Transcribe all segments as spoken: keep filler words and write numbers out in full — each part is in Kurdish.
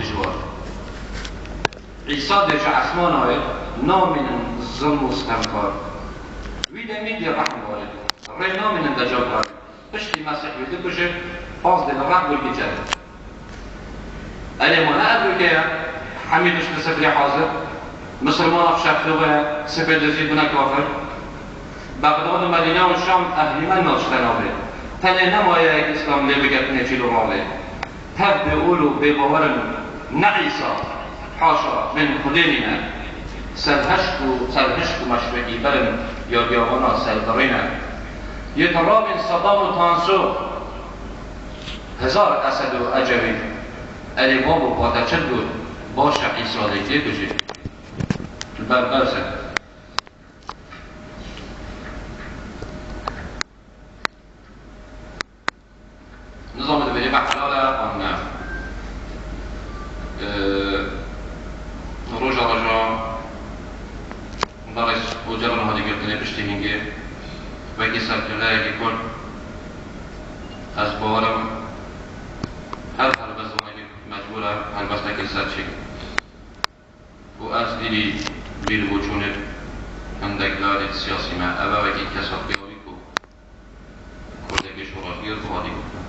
ji war. Îsa dê ji esmana ye, namînin zilm û sitemkar. Wî demî dê rehm warê. Rê namînin decal warê. Piştî Mesîh wî dikuje, pazdê li reh gurkî cere. Erê ma ne ev gurke ye? Hemî tişt li sifrê hazir. Misilmana fişeqtû be, sifê dizî bine kafir. Bexdad û Medîne û Şam ehlîmen naşte navê. Tenê nemaye yek Îslam lê bike tinê çîl û ravê. Tev bêol û bêbawer in, ne Îsa, haşa, bên Xwedê nîne. Serhişk û, serhişk û meşrikî ber in, ya giyawana serbirî ne. Yê te rabîn Sedam û Tansu, hezar Esed û Ecewî. Erê babo, ba te çi digot? Baş e, Îsa lê têkujî. Li ber berz e. Nizam divêrê me helal e an ne. Ee, roja roja berêz Ocalan hatî girtinê piştî hingê wekî serkirdeyekî Kurd, ez bawerim her helbestvanekî Kurd mecbûr e helbestekî li ser çêke. Û ez dîlî bîr û boçûnê hindek layê siyasî me. Ev e wekî kesa pêwî ku kurdekî şoreşgêr û hatî girtin.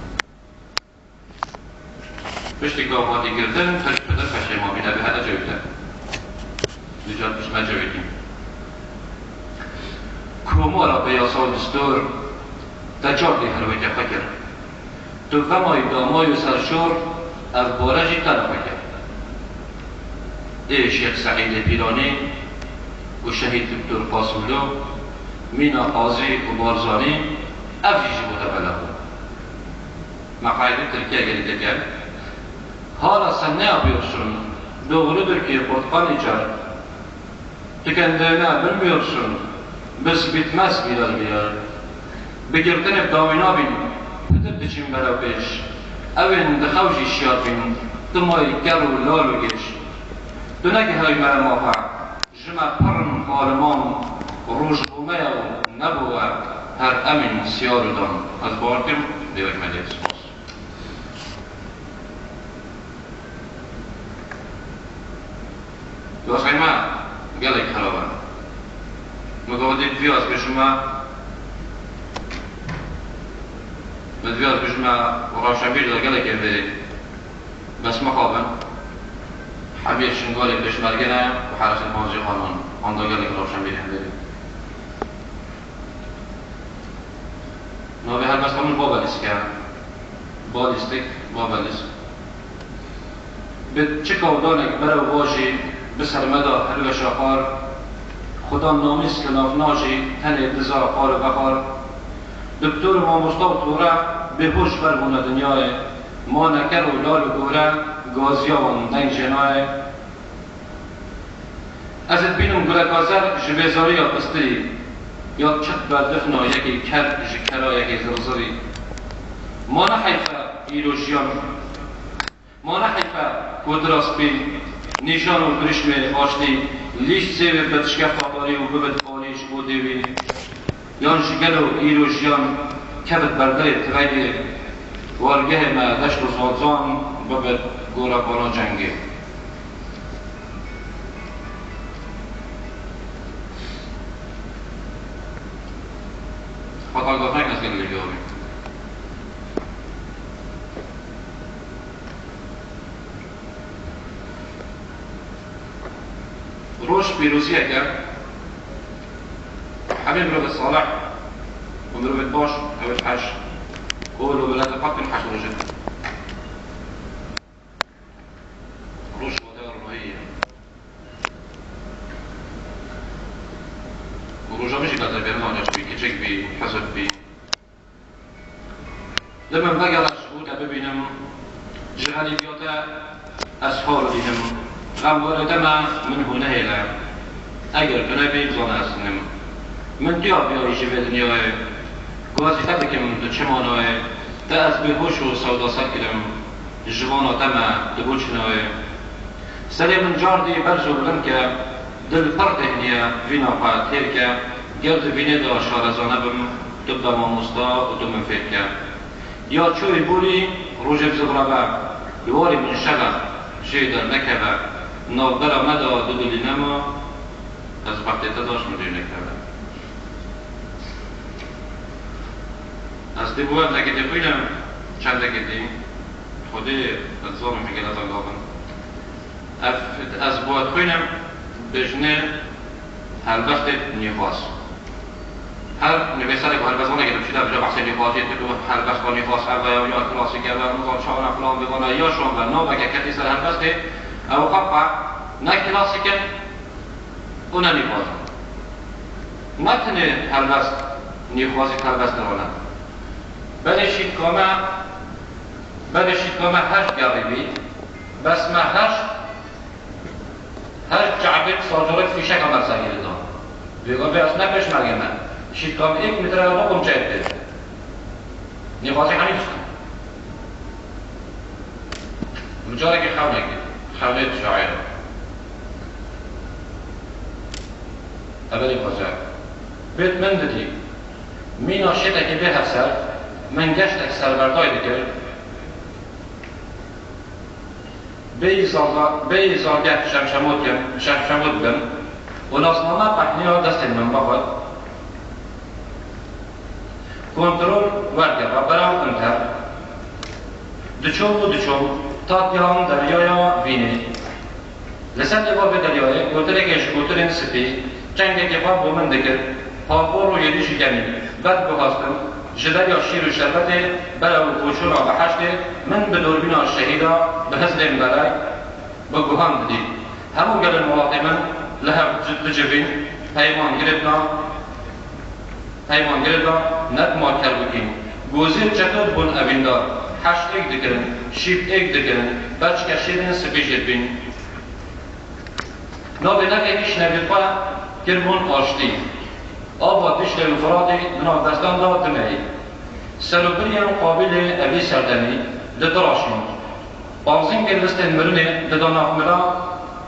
Piştî ku hatî girtin, pişt peder peşêman bîne, bi hede cewîte. Dîcar pişt me cewîtî. Komara bê yasa û distûr, te çar dî her weke xwe kir. Tu vemayî damayî û serşor, ev bare jî te naveke. Ê Şêx Seîdê Pîranî û Şehîd Doktor Qasimlo, mîna Qazî û Barzanî, ev jî ji bo te bela bû. Me qayîlî Tirkiye gelî dike. Hala sen ne yapıyorsun? Doğrudur ki Kurd qanî car. Tükendüğüne bilmiyorsun, biz bitmez birer birer. Bi girtinê bi dawî nabîn, pitir diçîn berew pêş. Ew ên di xew jî şiyar bîn, dimayî ker û lal û gêş. Tu negihayî merema xwe, ji me pir in aliman, roj bo me ye û ne bo we, her em in siyar û dan. Ez bawer dikim, dê wek me lê spas. Doxê me gelek xerab e. Min got, dî vî ez bêjime, min divî ez bêjime, rewşenbîr de gelekê vê bes mixabin. Hemî Şingalê pêşmerge ne û Heresê Panzî Xanan. Anda gelek rewşenbîrê hemberî. Navê helbesta min Babelîsk e. Balîstik, Babelîsk. Bi çi kawdanek berew vajî, bi ser me de hilweşa xwar. Xudan namîs li nav najî, tenê diza xwar û vexwar. Doktor û mamosta û tore, bêhoş ber bûne dinyayê. Ma neker û lal û gore, gaziya wan deng jê nayê. Ez dibînim guleka zer ji bêzariya pistirî, ya çiq berdifna yekê ker ji kera yekê zirzirî. Ma ne heyf e îro jiyan, ma ne heyf e ku dira spî, nîşan û birîşmê aştî, lîst sêvê bi dişkefta parî û bibit parî ji bo dêvî. Yan ji gelo îro jiyan kevit ber dilê tireyê, wargehê me deşt û zazan bibit gora bana cengê. Xwe tagafek ez gelek gavî. Roj pîroziyek e. Hemî mirovê salih û mirovê baş, ew ê heş û li welata xwe bin heş rojê. Roj wate ronahiyê ye. Û roja min jî berde bêrina, çi bî, kiçik bî, hizib bî. Li min vegere ji bo te bibînim, ji xelîfiya te ez hal dînim. Xembarê te me min hû nehêle. Eger tu nebî, bizane ez tim. Min tu ya biyayî ji vê dinyayê. Gazî te dikim tu çi manayê. Te ez bêhoş û sewda ser kirim. Ji vana te me tu bû çi nayê. Serê min cardî berz û bilind ke, dil pir têhniye vîna xwe têr ke, ger di vînê de şarezane bim, tu be mamosta û tu min fêr ke. Ya çûyî borî rojek zivrebe, li warê min şev e, Jê dernekeve, navbera me de dudilî nema, ez xertê te daş min jê nekeve. Ez dê bo ev deketê xwînim, çend deketî, Xwedê ez zanim hingê ez agav im. Ev, ez bo ev xwînim, bêjinê, Helbestê nîxwaz. Her nivîserek û helbestvanekê dibişîne, dibêje behsê nîxwaziyê dike û helbesta nîxwaz ev e, ya klasîk ev e, nizam çawa ne, filan bivana, ya şan be, naveke ketî ser helbestê, ew xwe xwe ne klasîk in û ne nîxwaz in. Ne tenê helbest nîxwazî helbest dirane. Berê şîtka me, berê şîtka me heşt gerrî bî, bes me heşt Her çavêk salcorek fîşeka me ser girê da. Vê gavê ez ne pêşmerge me. Şîtka min êk metre ya du qumçeyê pê. Nêxwazî henî diştim. Min carekê xewnekê, xewnê tu şaîr. Evelî xweze. Bêt min didî. Mîna şêtekê bê hevser, min geştek serberdayî dikir. Bêyî zalga-, bêyî zalgeh şemşemot kin, şemşemot bin û nasname qehniya destên min bixwet. Kontrol wergera berav inter. Diçom û diçom, ta gihan deryaya vînê. Li ser lêva vê deryayê gotinekê ji gotinên spî, çengekê xwe bo min dikir, papor û êrîşî genî, vediguhastin, ji derya şîr û şerbetê, berev û koçûna beheştê, min bi dorbîna şehîda, bi hizrên belay, bi guhan didît. Hemû gelên welatê min li hev ci-, dicivîn, peyman girêdna, peyman girêda, nedima kerbikîn. Gozê çeto dibûn evîndar, heştêk dikirin, şîpêk dikirin, beçke şêrên spî jê dibîn. Navê nefê vî şinevê xwe kiribûn aştî. Ava Dîcle û Firatê di nav destan de dimeyî. Serûbiriyên Qabîlê evî serdemî ditiraşîn. Panzîngên listên mirinê dida nav mila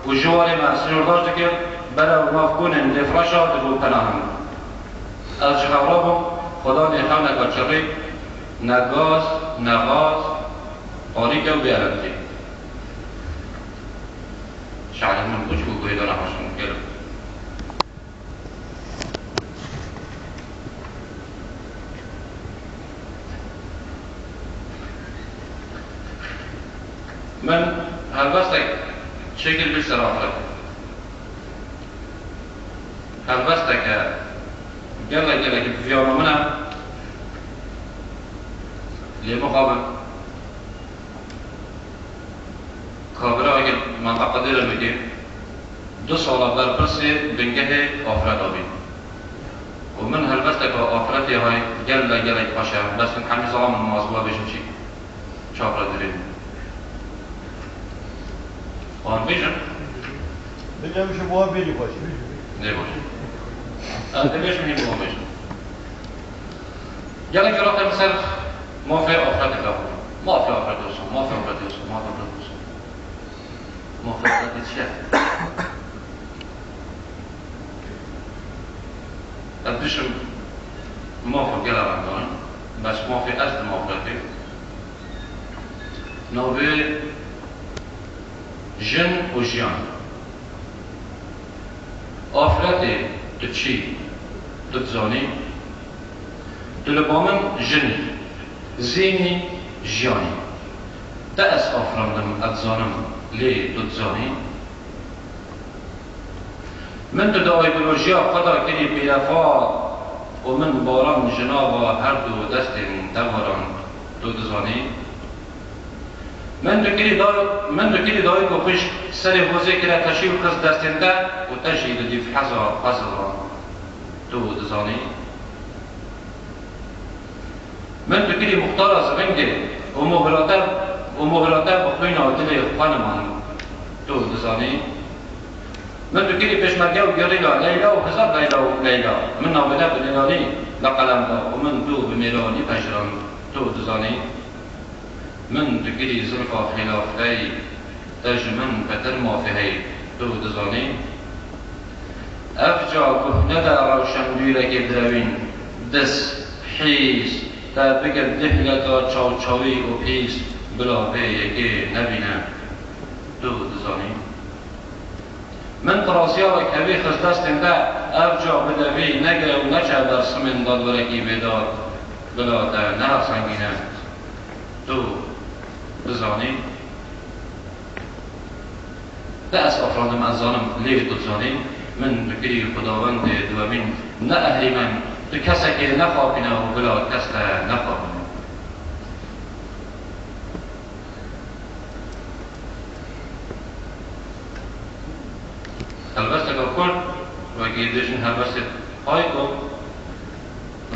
û ji warê me sînordaş dikir, berev nav konên lêfireşa dibû penahin. Ez ji hev rabûm, Xwedanê xewneka çirrî, ne gaz, ne xaz, tarîke û bêerentî. Şairê min xweş bû, guhê dana xweş bû, gelek. Min helbestek çêkir bir ser afret. Helbesteke gelek gelek bi viyana min e. Lê mixabin. Kabira wekî menteqa Dêremikê du sala berpirsê bingehê afreta bî. Û min helbesteke afretê hay gelek gelek xweş e, bes min hemî zala min maz bû bêjim çi. Çi afret dirê. Wan bêjim? Bêjim ji bo bêjî xweş. Nê baş. Ez dibêjim hîn bo bêjim. Gelek cara te ser mafê afretê de xwe. Mafê afretê olsun, mafê afretê olsun, mafê afretê olsun. Mafê afretê çi ye? Ez dişim mafê gela rengan, bes mafê ez di mafretê. Navê jin û jiyan. Afretê tu çî, tu dizanî? Tu li ba min jin î, zîn î, jiyan î. Te ez afirandim, ez dizanim, lê tu dizanî? Min tu di aydolojiya xwe de kirî pêrefa û min baran ji nava her du destên te baran, tu dizanî? Min tu kirî da-, min tu kirî dayik û xwişk serê hozê kire teşî û xist destên te û te jî li dîv heza xwe zilran. Tu dizanî? Min tu kirî muxtara zivingê û mohira te, û mohira te bi xwîna dilê xwe nimand. Tu dizanî? Min tu kirî pêşmerge û gerîla, Leyla û hezar Leyla û Leyla. Min navê te bi nêranî li qelem da û min tu bi mêranî pejirand. Tu dizanî? Min tu kirî zilfa xîlafrey, te ji min beter mafê hey, tu dizanî? Ev ca kuhne de rewşendûrekê direwîn, dis, hîs, te bike dihleka çawçawî û pîs, bila vê yekê nebîne. Tu dizanî. Min qirasiyarek hevî xist destên te, ev ca bide vî, nege û neçe ber simên dadwerekî bêdar, bila te nehasengîne. Tu dizanî. De ez afirandim, ez zanim, lê tu dizanî, min bikirî Xwedawendê diwemîn ne ehrîmen, tu kesekê nexapîne û bila kes te nexapîne. Helbesteke kurt, wekî dibêjin helbestê Hayko,